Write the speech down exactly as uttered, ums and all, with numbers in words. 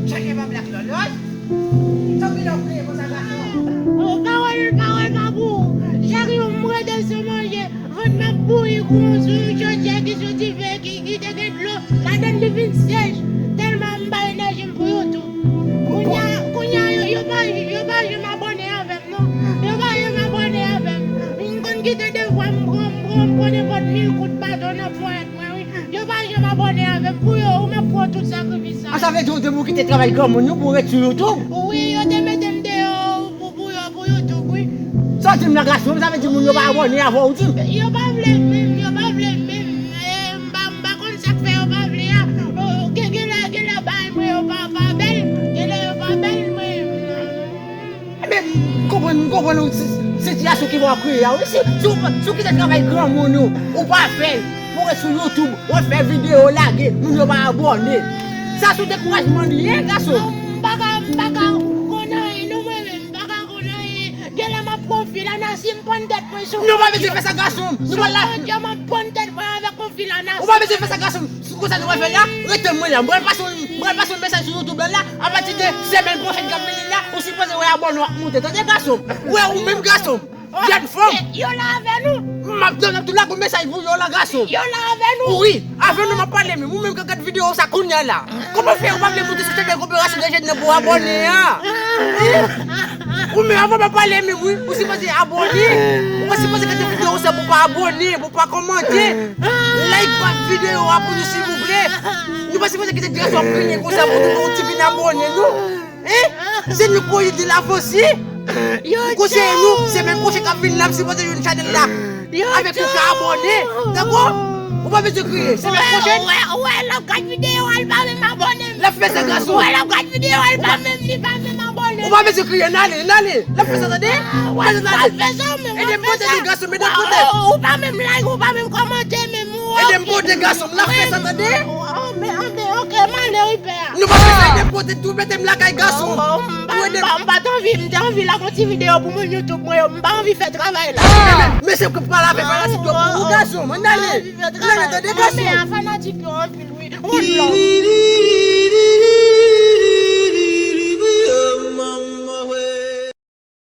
Chak e pa blak lòlòy. Tanpri lè w kriye konsa gason. Pawòl, pawòl pa pou ou. Chak jou m rete san manje, vant m ap bouyi kou yon sou yon chodyè ki sou dife, ki, ki te gen dlo ladann, li vin sèch. Tèlman m bay enèji m pou YouTube. Kounye a, kounye a, yo, yo pa, yo pa janm abòne avè m non. Yo pa janm abòne avè m. M konn kite defwa m pran, m pran, m pran nenpòt mil kout baton nan ponyèt mwen wi. Yo pa janm abòne avè m. Pou yo, ou m ap pran tout sakrifis sa. A, sa vle di ou te pou kite travay granmoun yo pou ret sou YouTube? Wi, yo te mete m deyò pou, pou yo, pou YouTube, wi. Sa w di m la gason, sa vle di moun yo pa abòne avè w, ou di m? Yo pa vle m menm, yo pa vle m menm. E, m pa, m pa konn sa k fè yo pa vle a. O, gen, gen lè, gen lè bagay mwen yo pa, pa bèl, gen lè yo pa bèl, mwen. Ebyen, m konprann, m konprann ou si, sitiyasyon ke w ap kreye a, wi. Si, si w, si w kite travay granmoun ou, ou pa fè l, pou w ret sou YouTube, w ap fè videyo, lage, moun yo pa abòne. Sa sou dekourajman li ye, gason. Non, m pa ka, m pa ka konn anyen, non, mwen menm, m pa ka konn anyen. Genlè m ap pran fil a nan si m pran tèt mwen sou. Nou pa bezwen fè sa, gason. Nou pa la. Sou Bondye, m ap pran tèt mwen avèk yon fil a nan si. Ou pa bezwen fè sa, gason. Si konsa nou pral fè la, rete mwen la. Mwen pase yon, mwen pase yon mesaj sou YouTube la, la. Apati de semèn pwochèn k ap vini la, ou sipoze wè abòne w ap monte. Tande, gason. Wè ou menm, gason. Jèn fanm. Yo la avè nou. M ap, m ap tou lage yon mesaj pou yo la, gason. Yo la avè nou. Wi, avè nou m ap pale menm. Ou menm k ap gad videyo sa kounye a la. Kòman fè ou pa vle monte sou chanèl Koperasyon de Jèn nan pou abòne a? Ou menm, avan m ap pale menm, wi. Ou sipoze abòne. Ou pa sipoze gade videyo sa pou pa abòne, pou pa kòmante. Like pa videyo a pou nou, silvouplè. Nou pa sipoze kite gason ap griyen konsa pou nou, pou nou ti vin abòne, non. Hein? Se nou k poze de lavansi. Pou konseye nou, semèn pwochèn k ap vin la, m sipoze jwenn chanèl la. Avèk yon ka abòne. Dakò? Ou pa bezwen kriye. Semèn pwochèn. Ou wè, ou wè, l ap gad videyo a, l pa menm abòne. L ap fè sa, gason. Ou wè, l ap gad videyo a, l pa menm, li pa menm abòne. Ou pa bezwen kriye, n ale, n ale. L ap fè sa, tande? Ou wè, l ap fè sa, ou menm, w ap fè sa. Ede m pote, gason, ede m pote. Ou pa menm like, ou pa menm kòmante, menm ou. Ede m pote, gason, l ap fè sa, tande? Anben, anben, ok, m ale wi, pè a. Nou pa bezwen ede m pote tou, mete m lakay, gason. Bon, m pa, m pa, m pa t anvi, m te anvi lage yon ti videyo pou moun YouTube mwen yo, m pa anvi fè travay la. Men, men se ke pale avèk fanatik yo pou ou, gason, ann ale. Ann ale, tande, gason. Anben, fanatik yo anpil wi. One love.